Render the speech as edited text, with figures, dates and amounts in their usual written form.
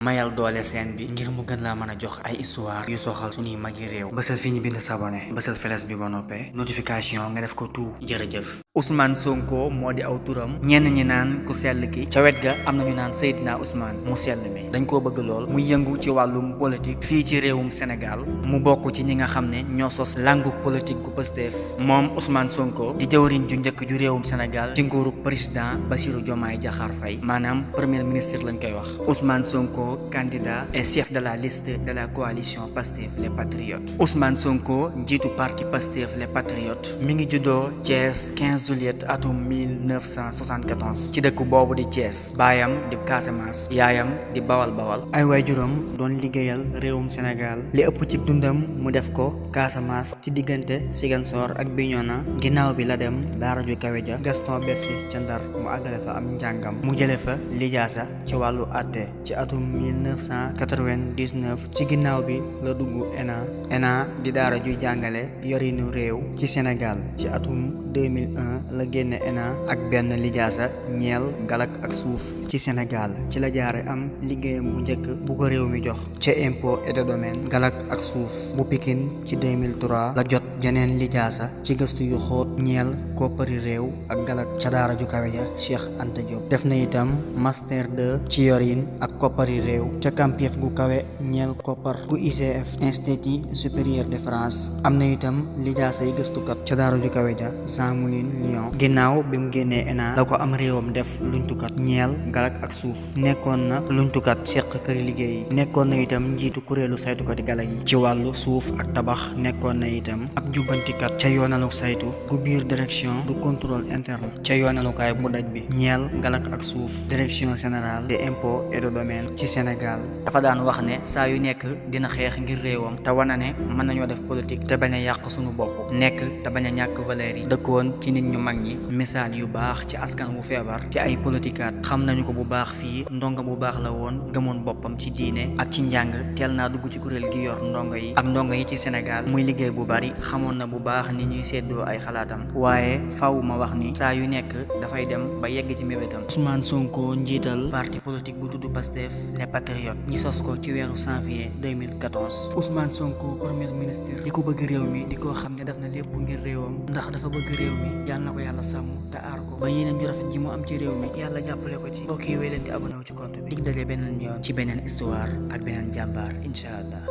mayal doole seen bi ngir mu gën laa mën a jox ay histoire yu soxal suñuy magi réew. bësal fi ñu bind s'abonné bësal feles bi ba noppee notification nga def ko tout jërëjëf. Ousmane Sonko moo di aw turam, ñenn ñi naan ku sell ki, ca wet ga am na ñu naan Seydina Ousmane mu sell mi. dañ koo bëgg lool mu yëngu ci wàllum politique fii ci réewum Sénégal, mu bokk ci ñi nga xam ne ñoo sos langu politique gu Pastef. moom Ousmane Sonko di jëwriñ ju njëkk ju réewum Sénégal ci nguurug président Bassirou Diomaye Diakhar Faye, maanaam premier ministre lañ koy wax. Ousmane Sonko, candidat et chef de la liste de la coalition Pastef les Patriotes. Ousmane Sonko njiitu parti Pastef les Patriotes mi ngi juddoo Thiès 15 juillet atum 1974 ci dëkk boobu di Thiès. baayam di Casamance, yaayam di Bawal Bawal. ay waajuram doon liggéeyal réewum Sénégal, li ëpp ci dundam mu def ko Casamance ci diggante Ziguinchor ak Bignona. ginnaaw bi la dem daara ju kawe ja Gaston Berger ca Ndar mu àggale fa am njàngam. mu jële fa lijaasa ci wàllu àtte ci atum 1999. ci ginnaaw bi la dugg ENA di daara juy jàngale yorinu réew ci Sénégal. ci atum 2001 la génne ENA ak benn lijaasa ñeel galak ak suuf ci Sénégal. ci la jaare am liggéeyam bu njëkk bu ko réew mi jox ca impôt et de domaine galak ak suuf bu Pikine. ci 2003 la jot jeneen lijaasa ci gëstu yu xóot ñeel koppari réew ak galak ca daara ju kawe ja Cheikh Anta Diop. def na itam master 2 ci yorin ak koppari réew ca campus gu kawe ñeel koppar gu ICF Institut supérieur de France. am na itam lijaasa yi gëstukat ca daara ju kawe ja Jean Moulin Lyon. ginnaaw bi mu génnee ENA la ko am réewam def luñtukat ñeel galak ak suuf. nekkoon na luñtukat seq këri liggéey yi. nekkoon na itam njiitu kuréelu saytukati galak yi ci wàllu suuf ak tabax. nekkoon na itam ab jubbantikat ca yoonalu saytu gu biir direction du contrôle interne ca yoonalukaay bu daj bi ñeel galak ak suuf direction générale des impôts et de domaine ci Sénégal. dafa daan wax ne saa yu nekk dina xeex ngir réewam te wana ne mën nañoo def politique te bañ a yàq suñu bopp, nekk te bañ a ñàkk valeur yi. dëkkoon ci nit ñu mag ñi, misaal yu baax ci askan wu feebar, ci ay politikaat xam nañu ko bu baax fii. ndongo bu baax la woon, gëmoon boppam ci diine ak ci njàng. teel naa dugg ci kuréel gi yor ndongo yi ak ndongo yi ci Sénégal. muy liggéey bu bari, xamoon na bu baax ni ñuy séddoo ay xalaatam. waaye faaw ma wax ni saa yu nekk dafay dem ba yegg ci mébétam. Ousmane Sonko njiital parti politique bu tudd Pastef les Patriotes, ñi sos ko ci weeru janvier 2014. Ousmane Sonko premier ministre di ko bëgg réew mi, di ko xam ne def na lépp ngir réewam ndax dafa bëgg réew mi. yàlla na ko yàlla sàmm te aar ko ba yeneen ju rafet ji mu am ci réew mi yàlla jàppale ko ci. mbokk yi wéy leen di abonné wu ci compte bi. dig dalee beneen yoon ci beneen histoire ak beneen jàmbaar incha allah.